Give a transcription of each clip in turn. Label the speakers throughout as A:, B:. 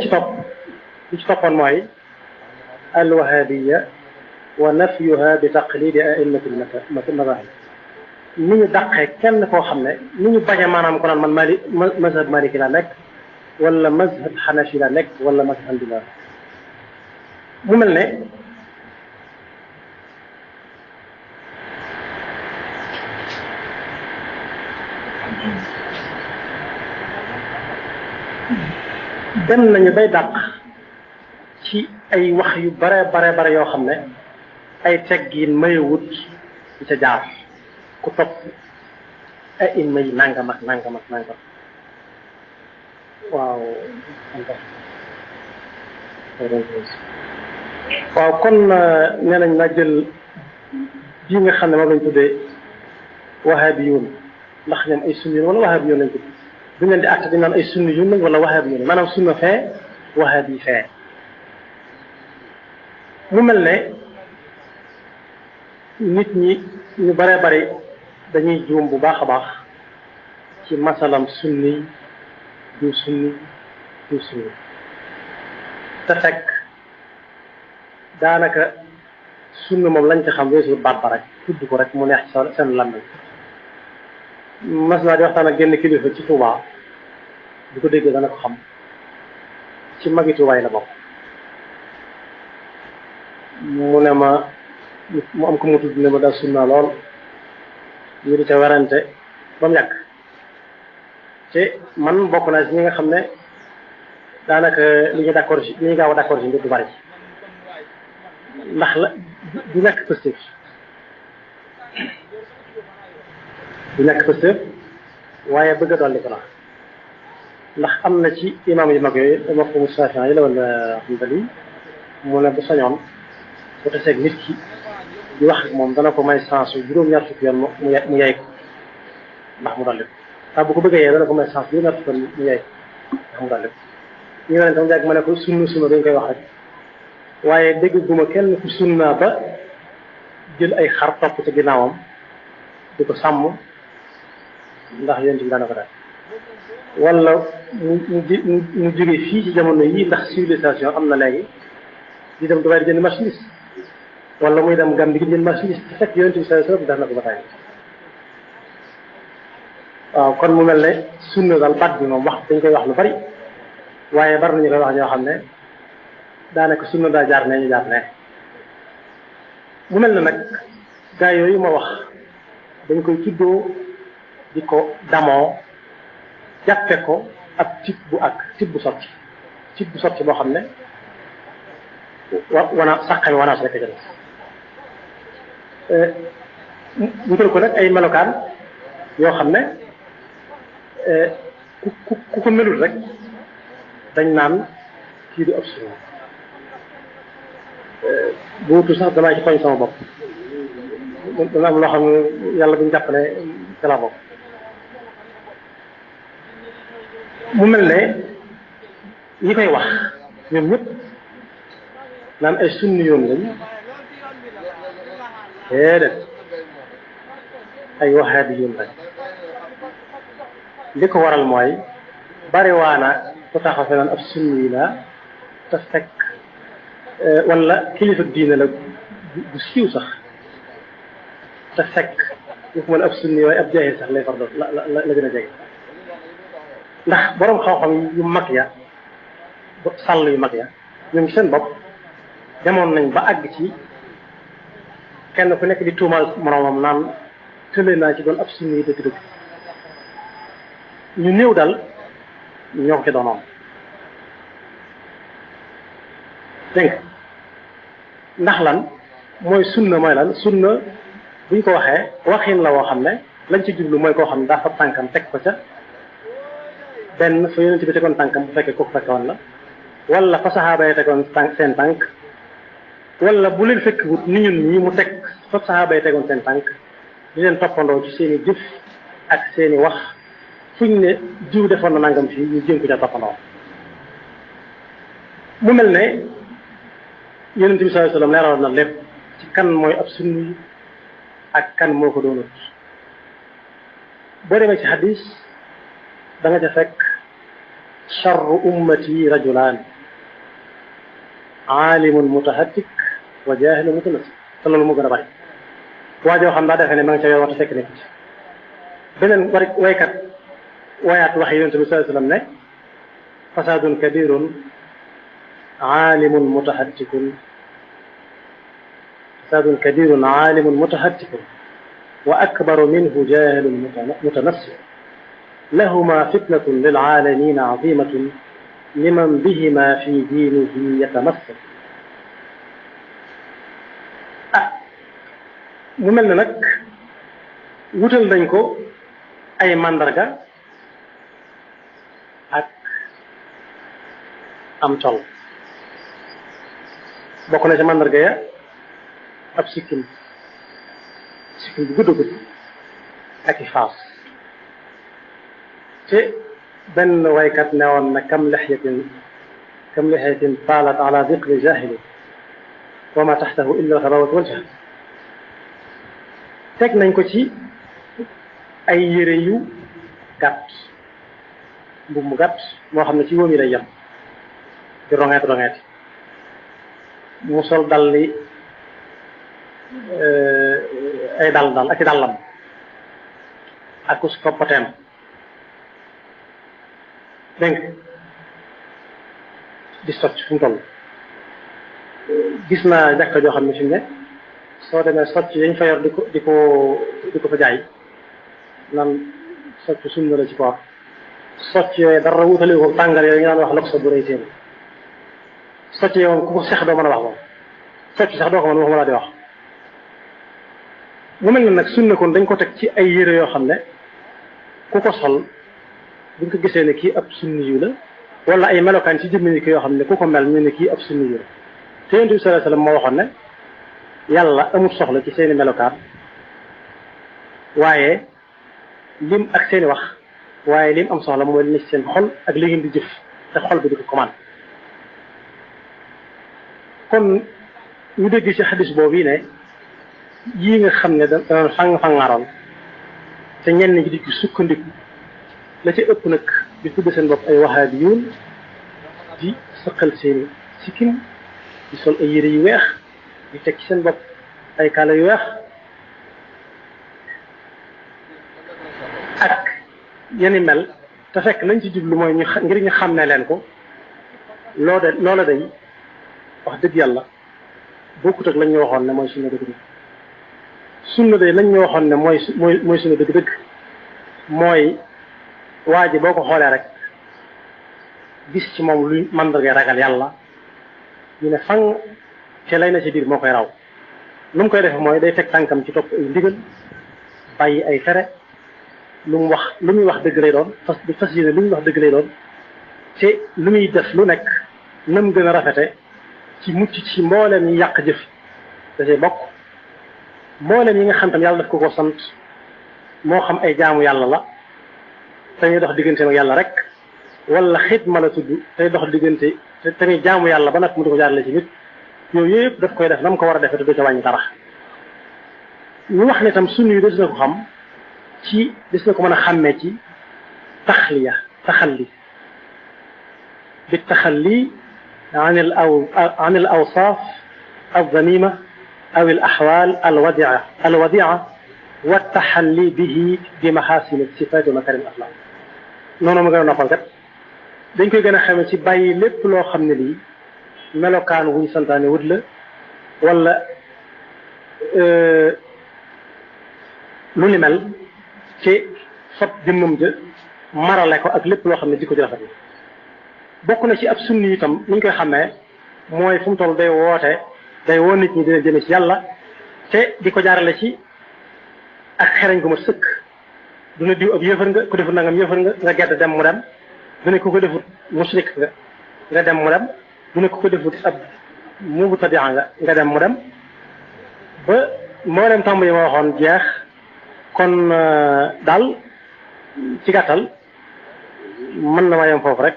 A: ci topp li ci toppoon mooy alwahabiya wa nafyuha bi taqlidi a'immati al-madahib ni ñu dàqee kenn koo xam ne ni ñu bañ a maanaam ko naan man mazhab maliki laa nekk wala mazhab xanafi laa nekk wala mazhab hanbali mu mel ne dem nañu bay dàq ci ay wax yu bare yoo xam ne ay teggiin mayewut ci ca jaar ku topp ay imma yi nangam ak nangam waaw kon nee nañ na jël bii nga xam ne moom lañ tuddee wahabiyun ndax ñoom ay sunniyun wala wahabiyun lañ tudd du leen di àtte di naan ay sunniyun lañ wala wahabiyun maanaam sunna fee wahabi fee mu mel ne nit ñi ñu bare dañuy juum bu baax a baax ci masalam sunni du sunni te fekk daanaka sunna moom lañ ci xam weesu baat ba rek tudd ko rek mu neex ci seen làmmiñ mas naa di waxtaan ak genn kilifa ci Touba bu ko déggee dana ko xam ci magi Touba yi la bokk mu ne ma mu am ko mu tudd ne ma daal sunna lool ñu di ca werante ba mu yàgg te man bokk naa ci ñi nga xam ne daanaka li ñu d'accord ci li ñu gaaw a d'accord ci mbir du bari ndax la du nekk positif waaye bëgg a dolli ko la ndax am na ci imam yu mag yooyu dama ko Shafi'i yi la wala Hanbali mu ne bu sañoon bu taseeg nit ki di wax ak moom dana ko may chance juróom-ñaar fukki yoon mu yay ko ndax mu dolli ko saa bu ko bëggee yee dana ko may chance juróom-ñaar fukki yoon mu yay ko ndax mu dolli ko ñu ne tam jàgg ma ne ko sunna dañ koy wax rek waaye dégg guma kenn ku sunna ba jël ay xar topp ci ginnaawam di ko sàmm ndax yéen ci daana ko def wala mu jóge fii ci jamono yii ndax civilisation am na léegi di dem Dubaï di jënd marchandise wala muy dem Gambie di jënd marchandise te fekk yonent bi sallallahu alayhi wasallam def na ko ba tey waaw kon mu mel ne sunna daal baat bi moom wax dañ koy wax lu bari waaye bari nañu koy wax ñoo xam ne daanaka sunna daa jaar ne ñu jaar ne mu mel ne nag gaa yooyu ma wax dañ koy tuddoo di ko damoo jàppe ko ab tib bu sotti boo xam ne saqami wanaas rek jël wutal ko nag ay melokaan yoo xam ne ku ko melul rek dañ naan kii du ab sunna bu wutu sax damaa ci tooñ sama bopp dana am loo xam ne yàlla buñu jàpp ne ca la bopp mu mel ne ñi koy wax ñoom ñëpp naan ay sunni yoon lañ déedéet ay wahabi yoon lañ li ko waral mooy bari waana ku taxaw fe naan ab sunni la te fekk wala kilifa diine la bu siiw sax te fekk ñu ko mën ab sunni waaye ab jaahil sax lay far doon la gën a jege ndax borom xam-xam yu mag ya sàll yu mag ya ñoom seen bopp demoon nañ ba àgg ci kenn ku nekk di tuumaal moroomam naan tële naa ci doon ab sunni yi dëgg-dëgg ñu néew dal ñoo ko ci doonoon dégg ndax lan mooy sunna buñ ko waxee waxin la woo xam ne lañ ci jublu mooy koo xam ne daa fab tànkam teg ko ca benn fa yonent bi tegoon tànkam bu fekkee kooku fekkoon la wala fa saxaaba yi tegoon seen tànk wala bu leen fekk wut ni ñun ñi mu teg fa saxaaba yi tegoon seen tànk di leen toppandoo ci seen i jëf ak seen i wax fuñ ne jiw defoon na nangam fii ñu jéem ko ca toppandoo mu mel ne yonent bi sallallahu alayhi wasallam leeraloon na lépp ci kan mooy ab sunni ak kan moo ko doonut boo demee ci hadis da nga ca fekk charru ummati rajulaan aalimun mutahattik wa jaahilun mutanasib te loolu moo gën a bari waajoo xam daa defee ne ma nga ca yoon waxta fekk nekk ci beneen waykat wayaat wax yonent bi sallallahu alayhi wasallam ne fasaadun kabirun aalimun mutahattikun fasaadun kabirun aalimun mutahattikun wa akbaru minhu jaahilun mutanassib lahuma fitnatun lil aalamiina azimatun liman bihima fi diinihi yatamassak mu mel ne nag wutal nañ ko ay màndarga ak am col bokk na ci màndarga ya ab sikkim bu gudd gudd ak i faas te benn waykat ne woon na kam lixyatin taalat ala diqri jahili wa ma taxtahu illa alxabawat wal jahl teg nañ ko ci ay yére yu gàtt mbubb mu gàtt moo xam ne ci wóom yi lay yem di rongeet mu sol dalli ay dal ak i dàllam ak us koppateem dégg di socc fu mu toll gis naa jàkka joo xam ne fi mu ne soo demee socc yañ fa yor di ko fa jaay naan socc sunna la ci koor socc yooyu dara wutale ko tàngal yooyu nga daan wax lok sa bu rëy seen socc yooyu moom ku ko sex doo mën a wax moom socc sax doo ko mën waxuma laa di wax mu mel ne nag sunna kon dañ ko teg ci ay yére yoo xam ne ku ko sol buñ ko gisee ne kii ab sunni yu la wala ay melokaan ci jëmmi ni ki yoo xam ne ku ko mel ñu ne kii ab sunni yu la te Yonent bi sallallahu alayhi wasallam moo waxoon ne yàlla amul soxla ci seeni melokaan waaye lim ak seeni wax waaye lim am soxla mooy li ne ci seen xol ak li ngeen di jëf te xol bi di ko commande kon ñu dégg ci xadis boobu yi ne yii nga xam ne danoon fang-fangaaroon te ñenn ñi di ci sukkandiku la ci ëpp nag di tudd seen bopp ay wahabiyuun di sëqal seeni sikkim di sol ay yére yu weex di teg ci seen bopp ay kaala yu weex ak yeni mel te fekk lañ ci jublu mooy ngir ñu xam ne leen ko loola day wax dëgg yàlla bokkut ak lañ ñu waxoon ne mooy sunna dëgg-dëgg sunna day lañ ñu waxoon ne mooy sunna dëgg-dëgg mooy waa ji boo ko xoolee rek gis ci moom luy mandarga ragal yàlla ñu ne fang te lay na ci biir moo koy raw lu mu koy defe mooy day teg tànkam ci topp ay ndigal bàyyi ay tere lu muy wax dëgg lay doon fas yéene lu muy wax dëgg lay doon te lu muy def lu nekk nam gën a rafete ci mucc ci mbooleem yi yàq jëf da cay bokk mbooleem yi nga xam tam yàlla daf ko sant moo xam ay jaamu yàlla la te ñuy dox diggante ak yàlla rek wala xidma la tudd tey dox diggante te muy jaamu yàlla ba nag mu di ko jaarale ci nit yooyu yëpp daf koy def na mu ko war a defee te du ca wàññi dara ñu wax ne tam sunni yi des na ko xam ci des na ko mën a xàmmee ci taxalli bi taxalli an al awsaaf alzamima aw al axwaal alwadia wa taxalli bihi bi maxaasin sifaat wa makarim axlaaq noonu ma gën a noppal kat dañ koy gën a xamee ci bàyyi lépp loo xam ne lii melokaan wuñ santaane wut la wala lu ni mel ci fab jëmmam ja marale ko ak lépp loo xam ne jikko ji rafet la bokk na ci ab sunni itam ni ñu koy xamee mooy fu mu toll day woo nit ñi dina jëme ci yàlla te di ko jaarale ci ak xereñ gu ma sëkk du ne diw ab yëfër nga ku defut nangam yëfër nga gedd dem mu dem du ne ku ko defut musrik nga dem mu dem du ne ku ko defut ab mubtadia nga dem mu dem ba mboolem tomb yi ma waxoon jeex kon daal ci gàttal mën na ma yem foofu rek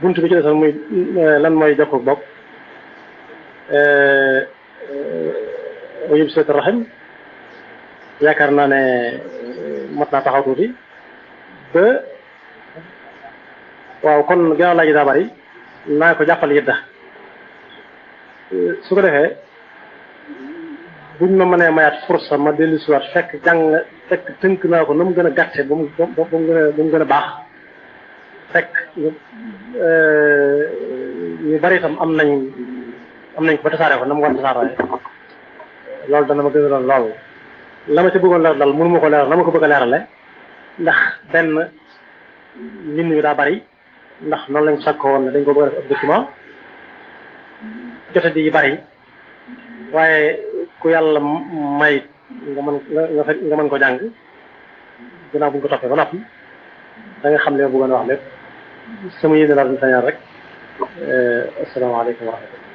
A: bunt bi ci desoon muy lan mooy jokku bokk yëb seet rahim yaakaar naa ne mat naa taxaw tuuti ba waaw kon ginnaaw laaj daa bari naa ko jàppal yëdda su ko defee buñ ma mënee mayaat fursa ma dellu si waat fekk tënk naa ko na mu gën a gàtte ba mu gën a baax fekk ñu bari itam am nañ ko ba tasaare ko na mu war a tasaaree loolu dana ma gën a doon lool la ma ca bëggoon leer dal mënu ma ko leeral na ma ko bëgg a leerale ndax benn lim bi daa bari ndax noonu lañ sàkko woon ne dañ ko bëgg a def ab document jote di bari waaye ku yàlla may nga mën ko jàng ginnaaw bu ñu ko toppee ba noppi da nga xam li ma bëggoon wax lépp sama yéene laa doon sañal rek asalaamaaleykum wa rahmatulah